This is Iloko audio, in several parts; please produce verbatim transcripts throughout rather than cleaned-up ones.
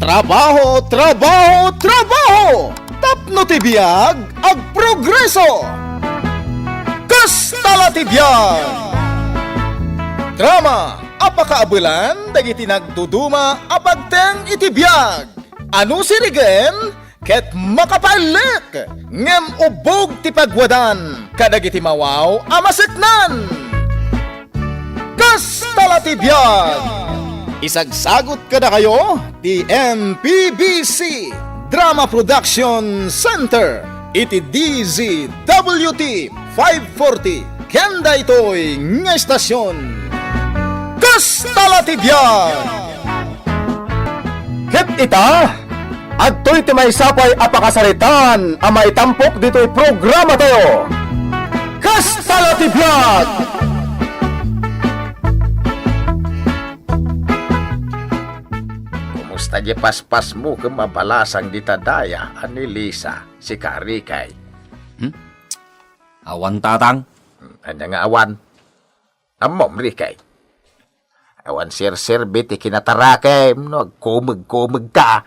Trabaho, trabaho, trabaho! Tapno ti biag, agprogreso! Kasta la ti biag! Drama a pakaabelan dagiti nagduduma a pagteng iti biag. Ano sirigen ket makapaellek, ngem ubbog ti pagwadan kadagiti mawaw a maseknan. Kasta la ti biag! Isagsagut kadakayo ti M P B C Drama Production Center iti D Z W T five forty ken daytoy nga estasion. Kasta la ti biag! Ket ita, adtoy ti maysa pay a pakasaritaan a maitampok ditoy programatayo. Kasta la ti biag! Kumusta di paspasmo ken mabalasang dita daya a ni Lisa, sika Rikay? Hmm? Awan, Tatang. Ania nga awan? Ammom, Rikay. Awan serserbi ti kinatarakem no agkumegkumegka.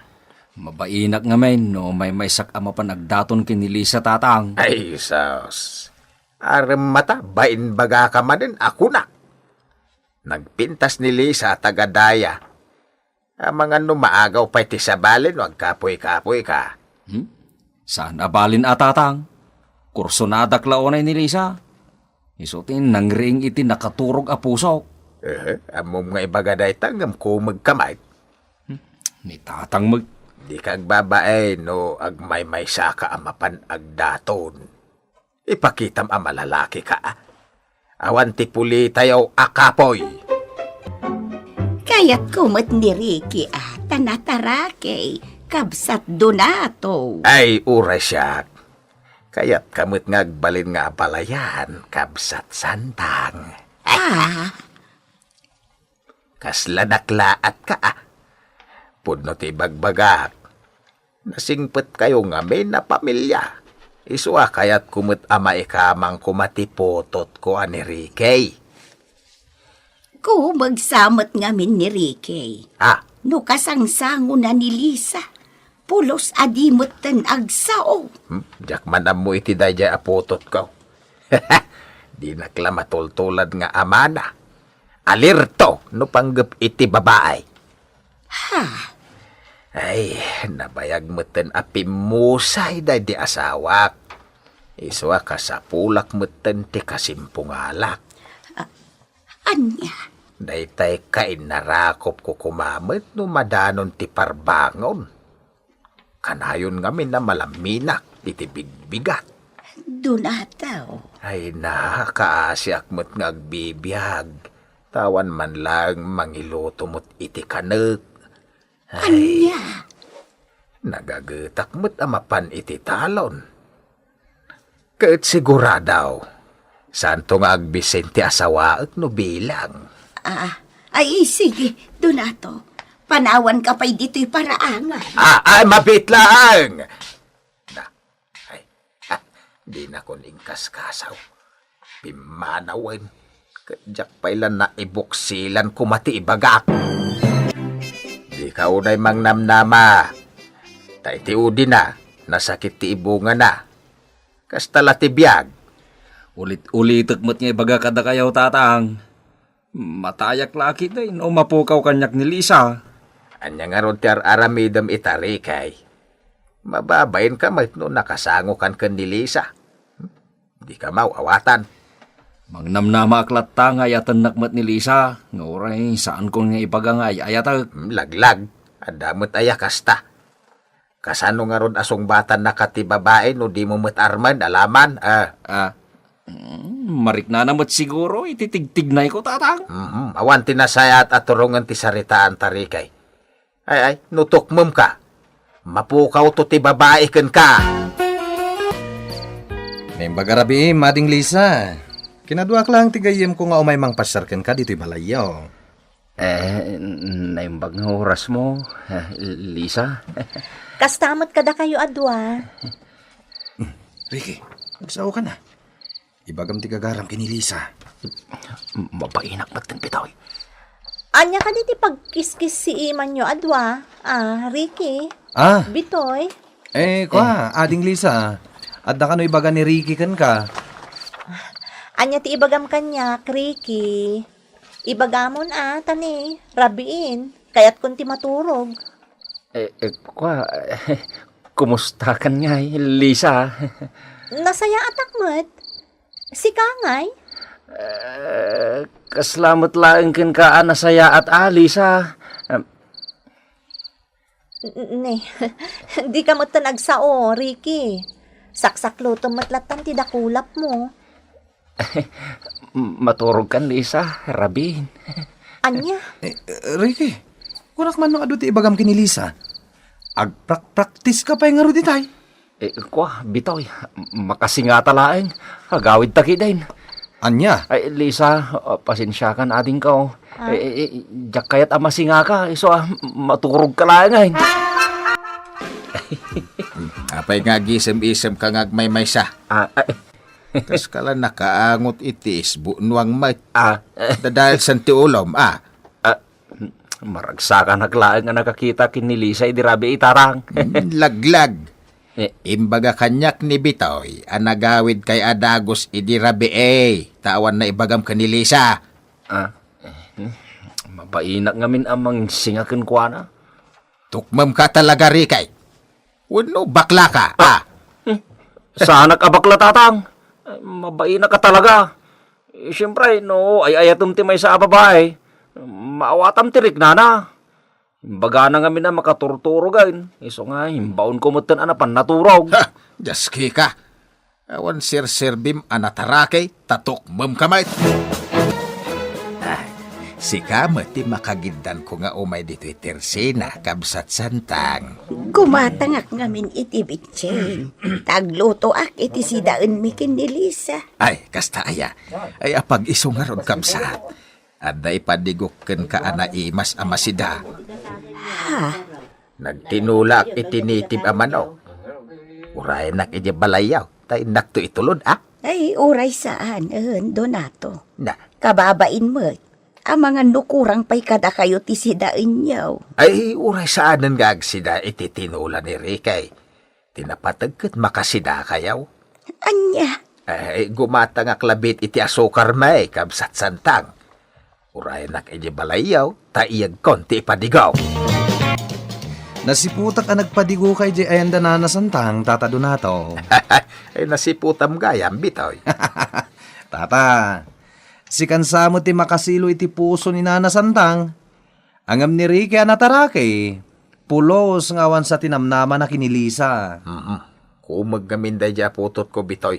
Mabainak ngamin no maymaysak a mapan agdaton ken ni Lisa, Tatang. Ay, sus. Arem mata, baimbagaka manen a kunak. Nagpintas ni Lisa a taga daya. Amangan no maagaw pay ti sabali no agkapuy-kapuyka. Hmm? Saan a balin a, Tatang? Kursonadak la unay ni Lisa. Isu ti nangriing iti nakaturog a pusok. Ehe, ammom nga ibaga dayta ngem kumegka met. Hmm? Ni Tatang met. Dika agbabain no agmaymaysaka a mapan agdaton. Ipakitam a malalakika. Awan ti pulitayo a kapuy. Kayatko met ni Ricky a ta natarakey, kabsat Donato. Ay, uray siak. Kayatka met nga agbalin nga abalayan, kabsat Santang. Ah, Kasla naklaatka, a. Pudno ti ibagbagak. Nasingpetkayo ngamin a pamilia. Isu a kayatko met a maikamang koma ti putotko a ni Ricky. Kumegsa met ngamin ni Ricky. Ah. No kasangsangona ni Lisa, pulos a di metten agsao. Hmm? Diak man ammo iti daydiay a putotko. Dinak la matultulad nga amana. Alerto no panggep iti babae. Ha? Ay, nabayag metten a pimmusay daydi asawak. Isu a kasapulak metten ti kasimpungalak. A-, ania? Daytay kainarakopko koma met no madanon ti parbangon. Kanayon ngamin a malaminak iti bigbigat. Donato. Ay, nakaasiak met nga agbibiag. Tawan man laeng mangiluto met iti kanek. Ay, ania? Nagagetak met a mapan iti talon. Ket sigurado, saanto nga agbisin ti asawaek no bilang. Ah, ay, sige, Donato. Panawanka pay ditoy paraangan. Ah, ay, mabiit laeng! Na, ay, ah, dinakon inkaskasaw. Pimmanawen. Ket diak pay la naibuksilan koma ti ibagak. Dika unay mangnamnama. Ta iti udina, nasakit ti ibungana. Kasta la ti biag. Ulit-ulitek met nga ibaga kadakayo, Tatang. Matayak la a kitay no mapukaw kaniak ni Lisa. Ania ngarud ti ar-aramidem ita, Rikay? Mababainka met no nakasangokan ken ni Lisa. Dika maw-awatan. Mangnamnamaak latta nga ayatennak met ni Lisa, nga uray saanko nga ibaga nga ay-ayatek. Hmm, laglag. Adda met aya kasta. Kasano ngarud a sungbatan naka ti babai no dimo met armen alaman? Ah. Ah, mm, mariknana met siguro iti tigtignayko, Tatang. Mhm, awan ti nasayaat a turongen ti saritaan, Tarikay. Ay, ay, no tukmemka, mapukawto ti babai kenka. Naimbag a rabii, Mading Lisa. Kinaduak laeng ti gayyemko nga umay mangpasiar kenka ditoy balayyo. Eh, naimbag nga orasmo, eh, Lisa. Kasta met kadakayo a dua. Ricky, agsao ka na. Ibagam ti gagaram ken ni Lisa. Mabainak met ti pitoy. Ania kadi ti pagkiskis-siimanyo a dua? Ah, Ricky? Ah. Bitoy? Eh, kua, eh, Ading Lisa, adda kano ibaga ni Ricky kenka? Ania ti ibagam kaniak, Ricky? Ibagamon a, ta ni, rabiin, kayatkon ti maturog. Eh, eh, kua, kumusta kan ngay, Lisa? Nasayaatak met. Sika ngay? Eh, kasla met laeng kenka a nasayaat a, Lisa. Em, N-, ne, dika met ten agsao, Ricky. Saksaklutom met lattan ti dakulapmo. Maturog kan, Lisa, rabiin. Ania? Eh, eh, Ricky, kunak man no adu ti ibagam ken ni Lisa. Agprak-practice ka pay ngarud itay. Eh, kua, Bitoy, makasingata laeng. Agawid ta kidin. Ania? Ay, Lisa, ah, pasensiakan, adingko. Ah? Eh, eh, eh, diak kayat a masingaka, isu a maturog ka laeng, ay. Apay nga agisem-isem ka nga agmaymaysa? Ah, ay. Kas ka la nakaangot iti isbunuang met. Ah, eh. Dadalsen ti ulom, ah. Ah, maragsakanak laeng a nakakita ken ni Lisa idi rabii, Tatang. Hmm, laglag. Eh. Imbaga kaniak ni Bitoy a nagawidkay a dagus idi rabii, ta awan naibagam ken ni Lisa. Ah, eh, mabainak ngamin a mangsinga kenkuana. Tukmemka talaga, Ricky. Wenno baklaka, ah? Hmm. Saanak a bakla, Tatang. Ay, mabainak ka talaga. Eh, siyempre, no ay-ayatem ti maysa a babai, maawatam ti riknana. Imbagana ngamin a makaturturogen, isu nga, imbaonko metten a napan naturog. Ha! Dios, Kika. Awan serserbim a nataraki, ta tukmemka met. Ah, sika met ti makagiddanko nga umay ditoy Tersina, kabsat Santang. Gumatangak ngamin iti bitsin. Ta aglutoak iti sidaenmi ken ni Lisa. Ay, kasta aya. Ay, apag-isu ngarud, kabsat. Adda ipadigok kenka a naimas a masida. Ha? Nagtinulaak iti native a manok. Urayanak idiay balayyo, ta innakto itulod, a? Ay, uray saan, en, Donato. Na? Kababain met. Amangan no kurang pay kadakayo ti sidaenyo. Ay, uray saanen nga agsida iti tinula ni Ricky. Ti napateg ket makasidakayo. Ania? Ay, gumatangak labi iti asukar, may, kabsat Santang. Urayanak idiay balayyo, ta iyegkon ti ipadigo. Nasiputak a nagpadigoka idiay ayan da Nana Santang, Tata Donato. Ay, nasiputam gayam, Bitoy. Tata, sikan sa met ti makasilo iti puso ni Nana Santang. Ngem ni Ricky a nataraki, pulos nga awan sa ti namnamana ken ni Lisa. Mm-mm. Kumeg ngamin daydiay a putotko, Bitoy.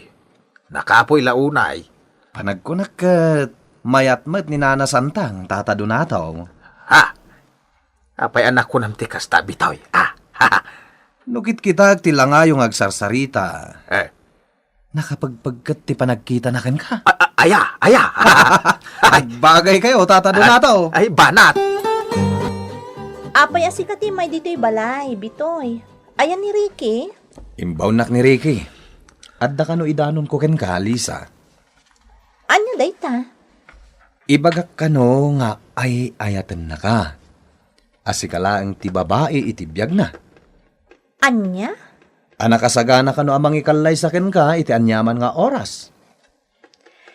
Nakapuy la unay. Panagkunak ket mayat met ni Nana Santang, Tata Donato. Ha? Apay a nakunam ti kasta, Bitoy? Ah, ha, ha. No kitkitak ti langayo nga agsarsarita, eh, nakapagpagket ti panagkitana kenka. A-, a-, aya, aya. Ay. Agbagaykayo, Tata Donato. Ay, ay, banat. Apay a sika ti immay ditoy balay, Bitoy? Ayan ni Ricky? Imbaonnak ni Ricky. Adda kano idanonko kenka, Lisa? Ania dayta? Ibagak kano nga ay-ayatennaka. A sika laeng ti babai iti biagna. Ania? A nakasagana kano a mangikallaysa kenka iti aniaman nga oras.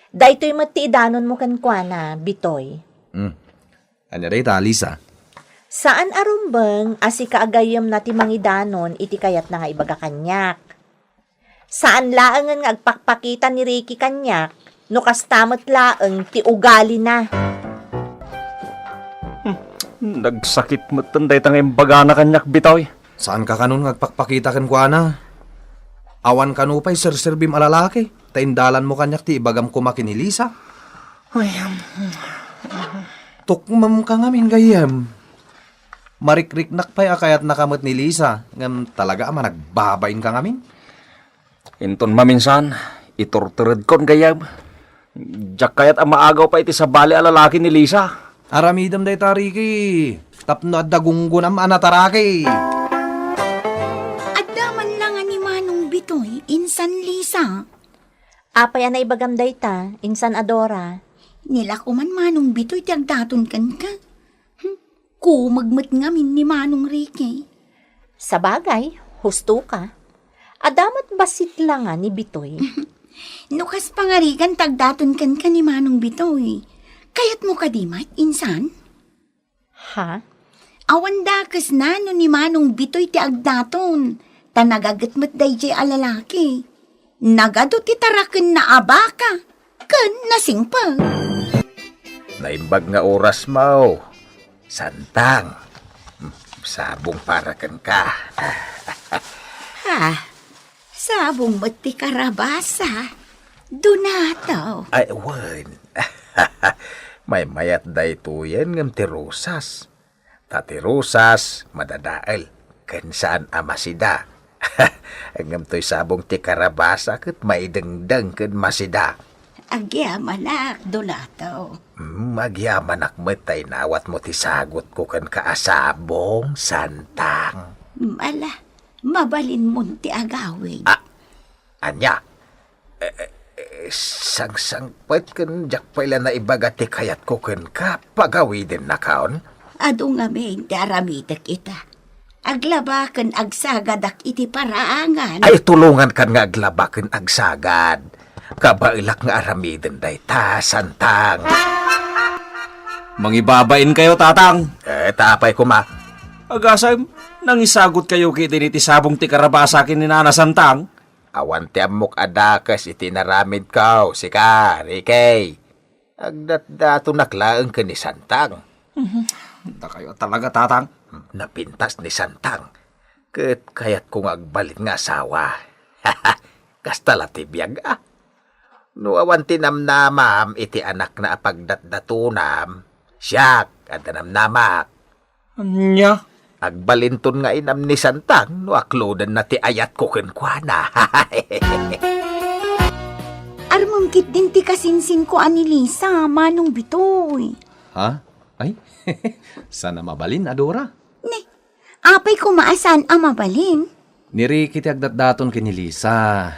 Daytoy met ti idanonmo kenkuana, Bitoy. Hmm. Ania dayta, Lisa? Saan a rumbeng a sika a gayyemna ti mangidanon iti kayatna nga ibaga kaniak. Saan laengen nga agpakpakita ni Ricky kaniak no kasta met laeng ti ugalina. Hmm, nagsakit metten dayta nga imbagana kaniak, Bitoy. Saanka kanon nga agpakpakita kenkuana? Awan kano pay serserbim a lalaki, ta indalanmo kaniak ti ibagam koma ken ni Lisa. Ay, um, Tukmemka ngamin, gayyem. Marikriknak pay a kayatnaka met ni Lisa, ngem talaga a managbabainka ngamin. Inton maminsan, iturturedkon, gayyem. Diak kayat a maagaw pay iti sabali a lalaki ni Lisa. Aramidem dayta, Ricky, tapno adda gunggonam a nataraki. Adda man la nga ni Manong Bitoy, insan Lisa. Apay a naibagam dayta, insan a Dora? Ni la koma Manong Bitoy ti agdaton kenka. Kumeg met ngamin ni Manong Ricky. Sabagay, husto ka. Adda met bassit la nga ni Bitoy. No kas pangarigan ti agdaton kenka ni Manong Bitoy, kayatmo kadi met, insan? Ha? Awan dakesna no ni Manong Bitoy ti agdaton, ta nagaget met daydiay a lalaki. Nagadu ti tarakenna a baka ken nasingpet. Naimbag nga oras mo, Santang. Sabong para kenka. Ha? Sabong met ti karabasa. Donato. Ay, wen. Maymayat daytoyen ngem ti rosas. Ta ti rosas, madadael, ken saan a masida. Ngem toy sabong ti karabasa ket maidengdeng ken masida. Agyamanak, Donato. Mm, agyamanak met ta inawatmo ti sagutko kenka a sabong, Santang. Ala, mabalinmon ti agawid. Ah, ania? Eh, eh, eh, sangsangpet ken diak pay la naibaga ti kayatko kenka, pagawidennakon? Adu ngamin ti aramidek ita. Aglaba ken agsagadak iti paraangan. Ay, tulongankan nga aglaba ken agsagad. Kabaelak nga aramiden dayta, Santang. Mangibabainkayo, Tatang. Eh, ta apay koma? Agasem, nangisagutkayo ketdi iti sabong ti karabasa ken ni Nana Santang? Awan ti ammok a dakes iti inaramidko, sika, Ricky. Agdatdatonak laeng ken ni Santang. Mhm. Dakayo talaga, Tatang. Napintas ni Santang. Ket kayatko nga agbalin nga asawa. Kasta la ti biag, a. No awan ti namnamam iti anakna a pagdatdatonam, siak, adda namnamak. Ania? Agbalinton nga inam ni Santang no aklodenna ti ayatko kenkuana. Armem ketdin ti kasinsinko a ni Lisa, Manong Bitoy. Ha? Ay, saan a mabalin, a Dora? Ne, apay koma a saan a mabalin? Ni Ricky ti agdatdaton ken ni Lisa.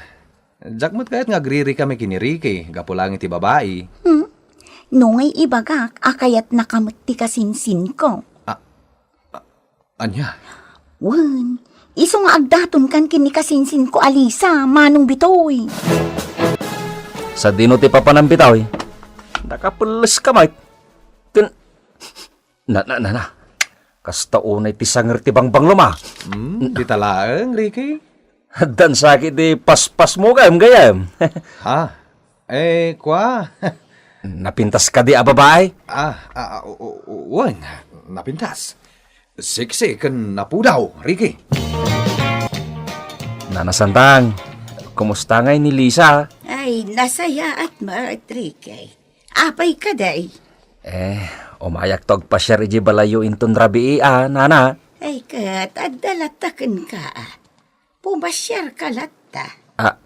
Diak met kayat nga agririkami ken ni Ricky, gapu laeng iti babai. Hmm? No ngay ibagak a kayatnaka met ti kasinsinko. A-, a-, ania? Wen, isu nga agdatonkan ken ni kasinsinko a Lisa, Manong Bitoy. Sadino ti papanam, Bitoy? Nakapelles ka, Mike. Ken, na, na, na, na. Kasta unay ti sanger ti bangbanglom, a. Hmm, dita laeng, Ricky? Addan sakit ti paspasmo, gayam, gayam. Ha? Eh, kua? Napintas kadi a babai? Ah, ah, ah, o-, o-, o-, wen, napintas. Sexy ken napudaw, Ricky. Nana Santang, kumusta ngay ni Lisa? Ay, nasayaat met, Ricky. Apay kadi? Eh, umayakto agpasiar idiay balayyo inton rabii, a, Nana. Ay, ket adda latta kenka, a. Pumasiarka latta. Ah,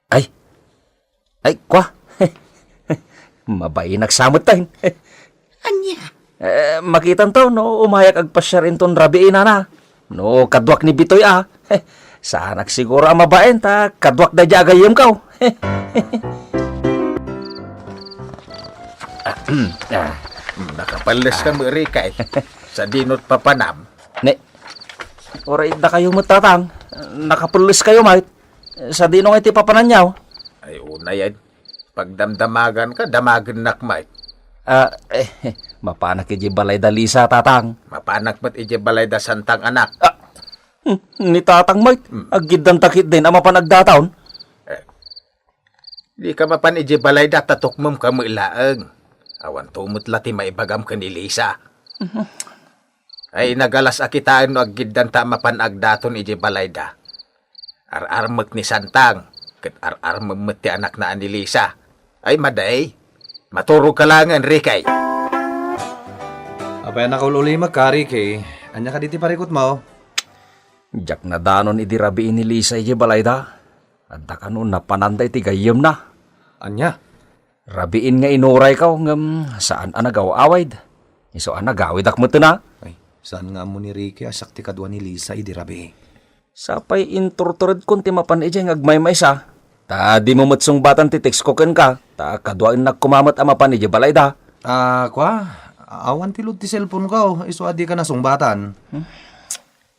ay. Ay, kua. Mabainak sa metten. Ania? Eh, makitanto no umayak agpasiar inton rabii, Nana. No kaduak ni Bitoy, a. Saanak siguro a mabain ta kaduak daydiay a gayyemko. Ah, nakapelles ka, Mari, kay sadinot papanam. Ne, uray dakayo met, Tatang. Nakapelles kayo, Mike. Sadino nga iti papananyo? Ay, unay, ay. Pagdamdamagan ka, damagennak, Mike. Ah, eh, mapanak idiay balay da Lisa, Tatang. Mapanak met idiay balay da Santang, anak. Ah, hmm, ni Tatang Mike, hmm, aggiddanta ketdin a mapan agdataon? Eh, di ka mapan idiay balay da, ta tukmem ka met laeng. Awan to met la ti maibagam ken ni Lisa. Mhm. Ay, nagalas a kitaen no aggiddanta a mapan agdaton idiay balayda. Ar-armek ni Santang, ket ar-armem met ti anakna a ni Lisa. Ay, madi. Maturog ka laeng, Enrique. Apay a nakaul-ulimek ka, Ricky? Ania kadi ti parikutmo? Diak nadanon idi rabii ni Lisa idiay balayda. Adda kano napananda iti gayyemna. Ania? Rabiin nga inurayko, ngem saan a nagaw-awid. Isu a nagawidak metten a. Ay, saan nga ammo ni Ricky a siak ti kadua ni Lisa idi rabii? Sapay inturturedkon ti mapan idiay nga agmaymaysa. Ta dimo met sungbatan ti textko kenka, ta kaduaennak koma met a mapan idiay balayda. Ah, kua? Awan ti load ti cellphone ko, isu a dika nasungbatan.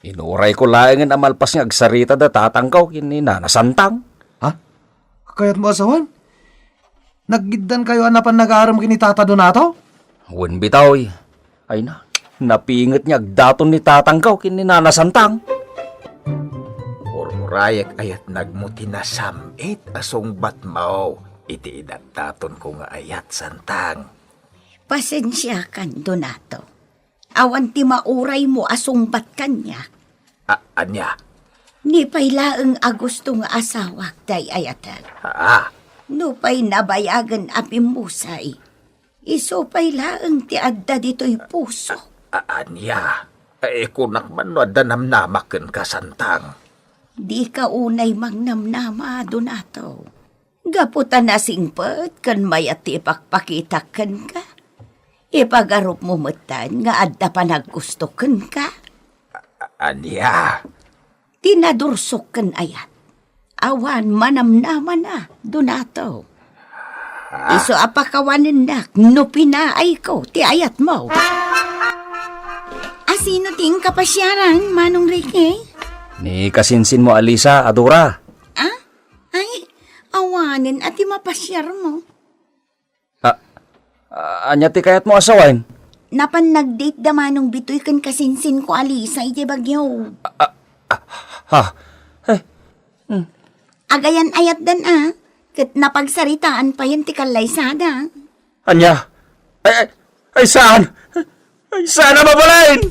Inurayko laengen a malpas nga agsarita da tatangko ken ni Nana Santang. Ha? Kayatmo a sawen? Naggiddankayo a napan nagaarem ken ni Tata Donato? Wen bitaw, eh. Ay na, napinget nga agdaton ni tatangko ken ni Nana Santang. Ururayek ayat nagmo ti nasam-it a sungbatmo iti idagdatonko nga ayat, Santang. Pasensiakan, Donato. Awan ti mauraymo a sungbat kaniak. A-, ania? Ni pay laeng a gusto nga asawak ti ay-ayatek. Ah. Nupay nabayagen a pimmusay, isu pay laeng ti adda ditoy puso. A-, ania? Eh, kunak man no adda namnamak kenka, Santang. Dika unay mangnamnama, Donato. Gapu ta nasingpet ken mayat ti ipakpakitak kenka. Ipagarupmo metten nga adda panaggusto kenka. A-, ania? Ti nadursok ken ayat. Awan manamnamana, Donato. Ah. Isu a pakawanennak no pinaayko ti ayatmo. A sino ti inkapasiaran, Manong Ricky? Ni kasinsinmo a Lisa, a Dora. Ah? Ay, awanen a ti mapasiarmo. Ah, ah, ania ti kayatmo a sawen? Napan nag-date da Manong Bitoy ken kasinsinko a Lisa iti Baguio. Ah, ah, ah, ha? Eh, hmm. Agayan-ayatdan a, ket napagsaritaan payen ti kallaysada. Ania? Ay, ay, ay, saan? Ay, saan a mabalin?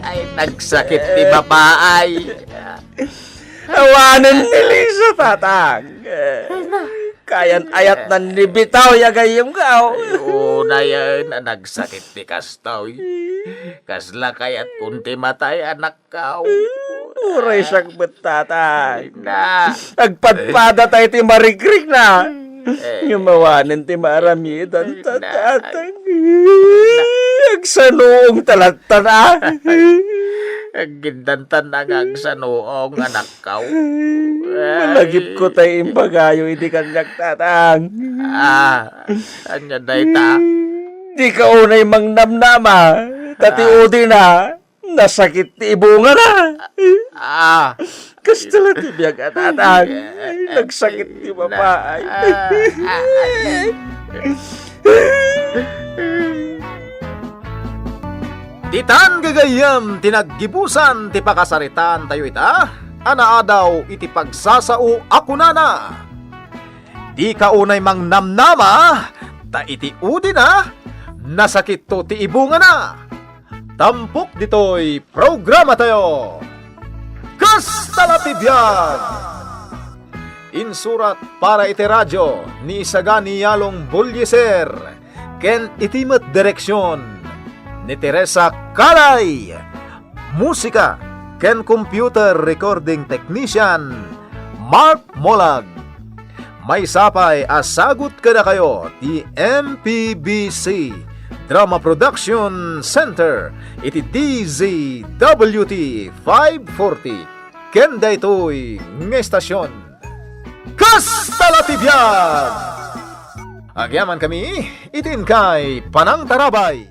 Ay, nagsakit ti babaay. Awanen ni Lisa, tatang. Kayan-ayatnan ni Bitoy a gayyemko. Ay, unay a nagsakit ti kastoy. Kasla kayatkon ti matay, anakko. Uray siak met, tatang. Na. Agpadpadata iti marikrikna. Eh. Ngem awanen ti maaramidan, ta-, na, tatang. Agsanuong ta latta, a. Aggindantan nga agsanuong, anakko. Ay. Malagipko tay imbagayo iti kaniak, tatang. Ah, ania dayta? Dika unay mangnamnama, ta ti Ah. udina. Nasakit ti ibungana. Ah. Kasta la ti biag a tatang. Ay, nagsakit ti babaay. Ah. Ditan gagayyem ti naggibusan ti pakasaritaantayo ita a naadaw iti pagsasao a kunana, "Dika unay mangnamnama, ta iti udina, nasakitto ti ibungana." Tampok ditoy programatayo, Kasta la ti biag! Insurat para iti radio ni Isagani Yalong Bulliser ken iti met direksion ni Teresa Calay. Musika ken computer recording technician, Mark Molag. Maysa pay a sagut kadakayo ti M P B C Drama Production Center iti D Z W T five forty ken daytoy nga estasion. Kasta la ti biag! Agyamankami iti inkay panangtarabay.